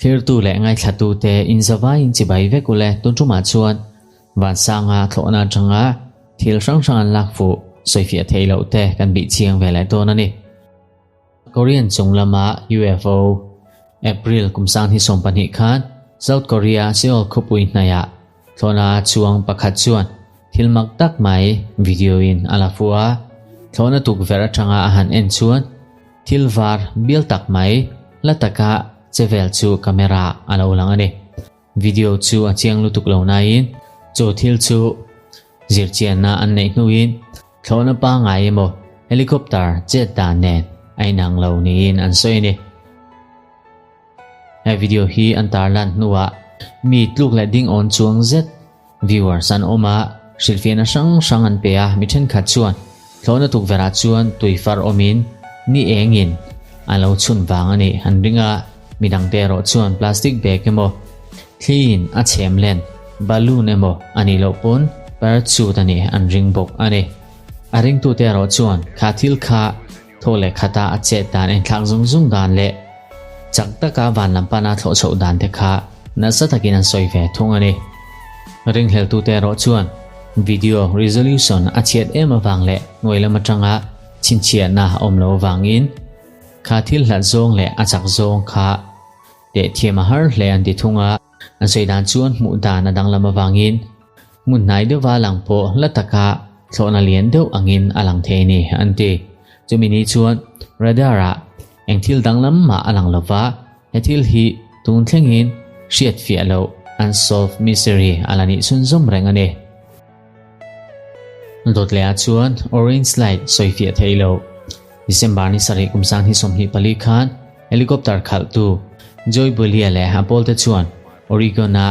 Thlirtu leh ngaithlatute inzavaiin chibai vek ule tun tumah chuan Vansanga thlawhna atanga thil hrang hrang an lak fuh sawifiah theih loh te kan bih chiang ve leh dawn a ni. Korean chung lama UFO April kum sang hi 12 khan South Korea Seoul khawpui hnaihah thlawhna chuang pakhat chuan thil mak tak mai video in a la fuh a, thlawhna tukverh atanga a han en chuan thil var bial tak mai la taka che vel chu camera a lo lang a ni. Video chu a chiang lutuk lo nain chu thil chu zirchianna an neih hnuin thlawhna pangngai emaw helicopter chet dan nen a inang lo niin an sawi a ni. He video hi an tarlan hnuah mi tluk leh ding awn chuang zet viewers an awm a, hrilhfiahna hrang hrang an pe a, mi thenkhat chuan thlawhna tukverhah chuan tui far awmin ni engin a lo chhun vang a nih an ring a, mi dangte erawh chuan plastic bag emaw thliin a chhem len balloon emaw a nih loh pawn parachute a nih an ring bawk a ni. A ringtute erawh chuan kha thil kha Thaw leh khata a chet dan enthlak zung zung dan leh chak taka van lam pana thlawh chhoh dan te kha nasa takin an sawi ve thung a ni. Ringhleltute erawh chuan video resolution a chhiat em avang leh hnuai lam atanga chhinchhiahna a awm lo avangin kha thil hlat zawng leh a chak zawng kha teh thiam a har hle an ti thung a. An sawi dan chuan hmuh dan a danglam avangin Hmun hnai deuhva lang pawh hla taka thlawhna lian deuh angin a lang thei a ni, an ti. Chumi ni chuan radar-ah eng thil danglam mah a lang lova, he thil hi tun thlengin hriat fiah loh unsolved mystery a la nih chhunzawm reng a ni. Dawt lehah chuan orange light sawi fiah theih loh. December ni sarih kum 2024 khan helicopter khalhtu Joy Bulia leh a pawlte chuan Oregon-a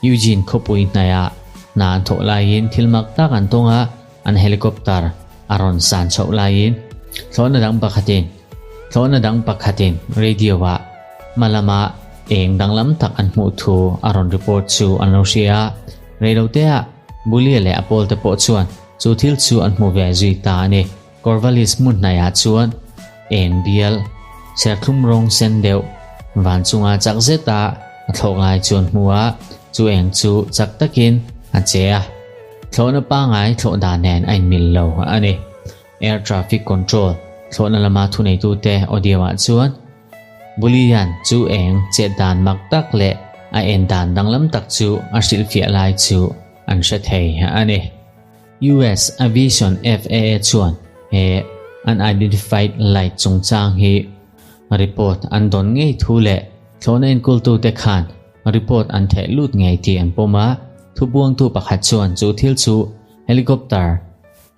Eugene khawpui hnaiah hna an thawh laiin thil mak tak an tawng a, an helicopter a rawn san chhoh laiin thlawhna dang pakhatin thlawhna dang pakhatin radio-ah hma lama eng danglam tak an hmuh thu a rawn report chu an lo hria a. Reiloteah Bulia leh a pawlte pawh chuan chu thil chu an hmu ve zui ta a ni. Corvallis hmun hnaiah chuan eng bial serthlum rawng sen deuh van chunga chak zeta a thlawk lai chuan hmu a, chu eng chu chak takin a che a. Thlawhna pangai thlawh dan nen a inmil lo a ni. Air Traffic Control thlawhna lama thuneitute audio ah chuan Bulian chu eng chet dan mak tak leh a en dan danglam tak chu a hrilhfiah lai chu an hre thei a ni. US Aviation FAA chuan he unidentified light chungchang hi report an dawn ngei thu leh thlawhna enkultute khan report an theh lut ngei tih an pawm a, thubuangtu pakhat chuan chu thil chu helicopter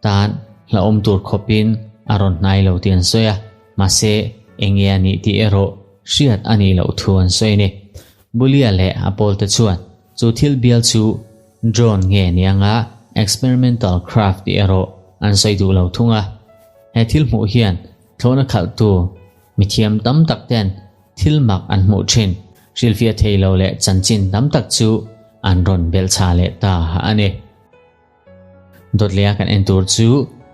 tan hlauhawm tur khawpin a rawn hnai lo tih an sawi a, mahse eng nge a nih tih erawh hriat a nih loh thu an sawi a ni. Bulia leh a pawlte chuan chu thil bial chu Drone nge ni anga experimental craft tih erawh an sawi duh lo thung a. He thil hmuh hian thlawhna khalhtu mithiam tam tak ten thil mak an hmuh thin, hrilhfiah thei lo leh chanchin tam tak chu an rawn belhchha leh ta a ni. Dawtlea kan en tur chu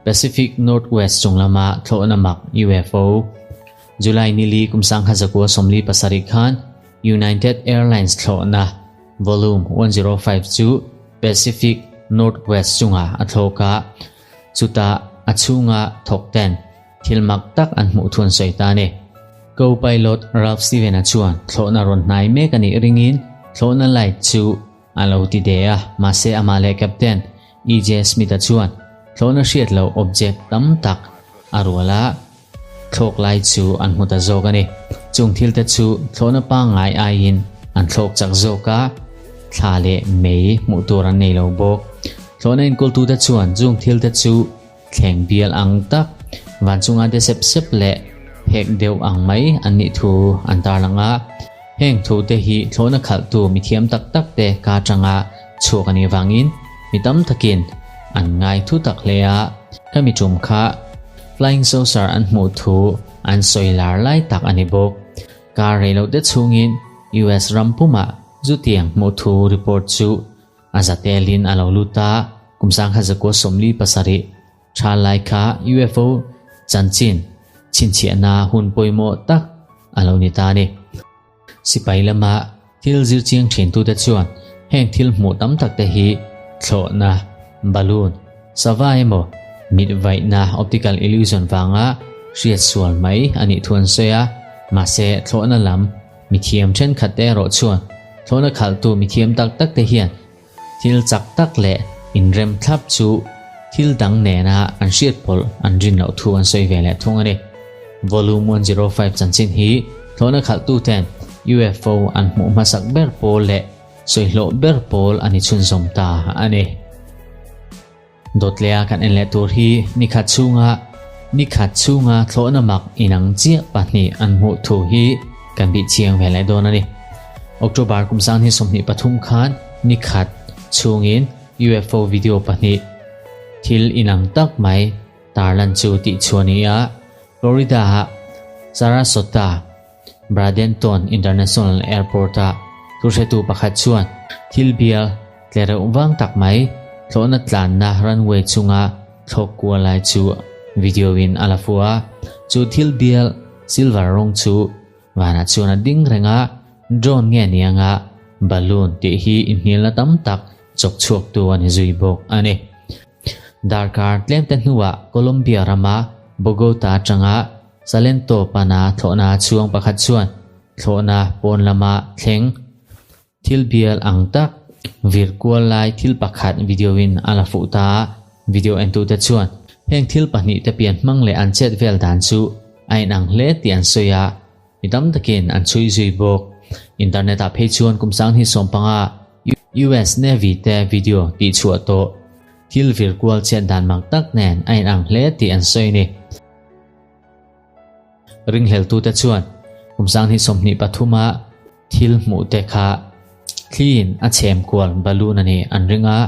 Pacific Northwest chung lama thlawhna mak UFO. July nili kum 1947 khan United Airlines thlawhna Volume 105 chu Pacific Northwest chungah a thlawk a, chutah a chhunga thawk ten thil mak tak an hmuh thu an sawi ta a ni. Co-pilot Ralph Steven-a chuan thlawhna rawn hnai mek a nih ringin thlawhna light chu a lo ti de a, mahse amah leh Captain EJ Smith-a chuan thlawhna hriat loh object tam tak a rual a, Thlawk lai chu an hmu ta zawk a ni. Chung thil te chu thlawhna pangngai aiin an thlawk chak zawk a, thla leh mei hmuh tur an nei lo bawk. Thlawhna enkawltute chuan chung thil te chu thleng bial ang tak, van chunga de sep sep leh phek deuh ang mai an nih thu an tarlang a. Heng thu te hi thlawhna khalhtu mithiam tak tak te ka atanga chhuak a nih vangin mi tam takin an ngai thu tak hle a. Khami tum kha Flying saucer an hmuh thu an sawi lar lai tak a ni bawk. Kar rei loh te chhungin US ram pumah zutiang hmuh thu report chu a za telin a lo lut a, kum 1947 tha lai kha UFO chanchin. chhinchhiahna hun pawimawh tak a lo ni ta a ni. Sipai lama thil zir chiang thintute chuan heng thil hmuh tam tak te hi thlawhna, balloon, sava emaw mit vaihna optical illusion vanga hriat sual mai a nih thu an sawi a, mahse thlawhna lam mithiam thenkhat te erawh chuan thlawhna khalhtu mithiam tak tak te hian Thil chak tak leh inrem thlap chu thil dang nena an hriat pawlh an rin loh thu an sawi ve leh thung a ni. Volume 105 chanchin hi thlawhna khalhtuten UFO an hmuh hmasak ber pawl leh sawihlawh ber pawl a ni chhunzawm ta a ni. Dawtlea kan en leh tur hi nikhat chhunga nikhat chhunga thlawhna mak inang chiah pahnih an hmuh thu hi kan bih chiang ve leh dawn a ni. October kum sang hi 23 khan nikhat chhungin UFO video pahnih thil inang tak mai tarlan chu tih chhuah a ni a, Florida-a Sarasota Bradenton International Airport-a thuhretu pakhat chuan thil bial tle reuh vang tak mai thlawhna tlanna runway chunga thlawk kual lai chu video-in a la fuh a. Chu thil bial silver rawng chu vanah chuan a ding reng a, drone nge ni anga balloon tih hi inhnialna tam tak chawk chhuaktu a ni zui bawk a ni. Darkar tlemte hnuah Colombia rama Bogota atanga Salento pana thlawhna chhuang pakhat chuan thlawhna pawn lama thleng thil bial ang tak vir kual lai thil pakhat video in a la fuh ta a, video entute chuan heng thil pahnih te pian hmang leh an chet vel dan chu a inang hle tih an sawi a, mi tam takin an chhui zui bawk. Internet ah phei chuan kum sanghnih sawmpanga US Navy te video tih chhuah tawh thil vir kual chet dan mak tak nen a inang hle tih an sawi a ni. Ringhleltute chuan kum 2023 a thil hmuh te kha thliin a chhem kual balloon a nih an ring a,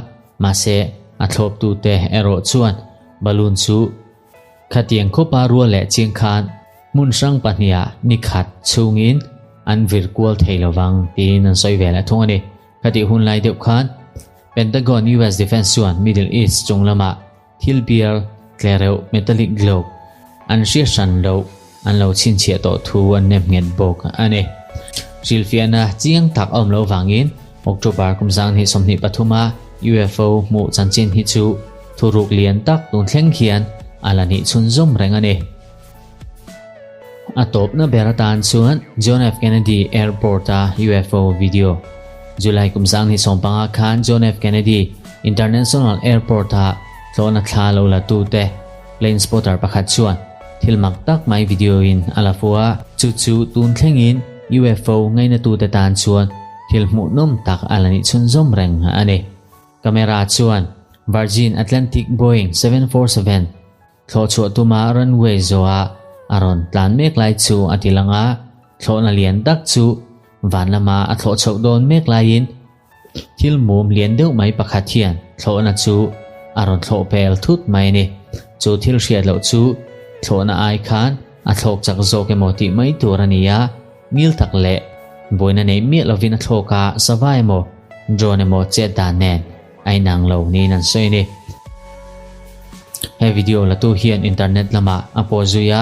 mahse a thlawptute erawh chuan balloon chu khatiang khawpa rual leh chiang khan hmun hrang pahniha ni khat chhungin an vir kual thei lovang tiin an sawi ve leh thung a ni. Khatih hun lai deuh khan Pentagon US Defence chuan Middle East chung lamah Thil bial, tlereuh, metallic globe, an hria hran loh, an lo chhinchhiah tawh thu an nem nghet bawk a ni. Hrilhfiahna chiang tak a awm loh vangin October kum 2023 a UFO hmuh chanchin hi chu thuruk lian tak tun thleng khian a la nih chhunzawm reng a ni. A tawpna ber atan chuan John F. Kennedy Airport-a UFO video. July kum 2015 khan John F. Kennedy International Airport-a tlawhna thla lo la tute plane spotter pakhat chuan thil mak tak mai video-in a la fuh a, chu chu tun thlengin UFO ngainatute tan chuan thil hmuhnawm tak a la nih chhunzawm reng a ni. Camera chuan Virgin Atlantic Boeing 747 Thlawhchhuah tuma runway zawha a rawn tlan mek lai chu a ti lang a, thlawhna lian tak chu van lama a thlawh chhoh dawn mek laiin thil mum lian deuh mai pakhat hian thlawhna chu a rawn thlawh pel thut mai a ni. Chu thil hriat loh chu thlawhna ai khan a thlawk chak zawk emaw tih mai tur a ni a, ngil tak leh buaina nei miah lovin a thlawk a, sava emaw drone emaw chet dan nen a inang lo niin an sawi a ni. He video latu hian internet lamah a pawh zui a,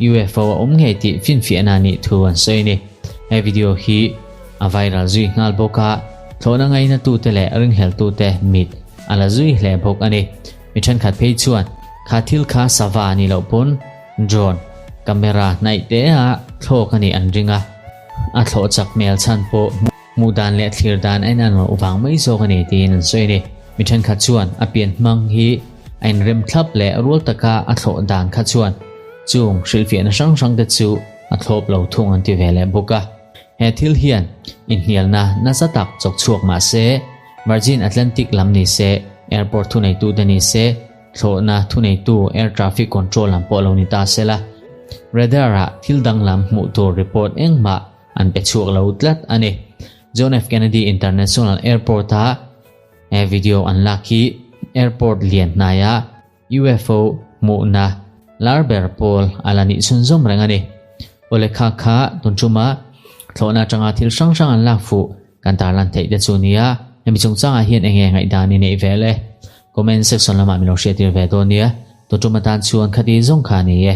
UFO a awm ngei tih finfiahna a nih thu an sawi a ni. He video hi a viral zui nghal bawk a, thlawhna ngainatute leh ringhleltute mit a la zui hle bawk a ni. Mi thenkhat phei chuan kha thil kha sava a nih loh pawn drone camera hnaih te a thlawk a nih an ring a, a thlawh chak hmel chhan pawh Hmuh dan leh thlir dan a inan loh vang mai zawk a ni tiin an sawi a ni. Mi thenkhat chuan a pian hmang hi a inrem thlap leh rual taka a thlawh dan kha chuan chung hrilhfiahna hrang hrang te chu a thlawp lo thung an ti ve leh bawk a. He thil hian inhnialna nasa tak chawk chhuak mah se, Virgin Atlantic lam ni se, airport thuneitute ni se, thlawhna thuneitu air traffic control lam pawh lo ni ta se la, radar-ah thil danglam hmuh tur report engmah An pe chhuak lo tlat a ni. John F. Kennedy International Airport-a he video an lak hi airport lian hnaia UFO hmuhna lar ber pawl a la nih chhunzawm reng a ni. Awle kha kha tun ṭuma thlawhna aṭanga thil hrang hrang an lak fuh kan tarlan theih te chu nia. Hemi chungchangah hian eng nge ngaihdan i neih vel e? Comment section lamah min lo hriattir ve dawn nia. Tun ṭum atan chuan khati zawng kha a ni e.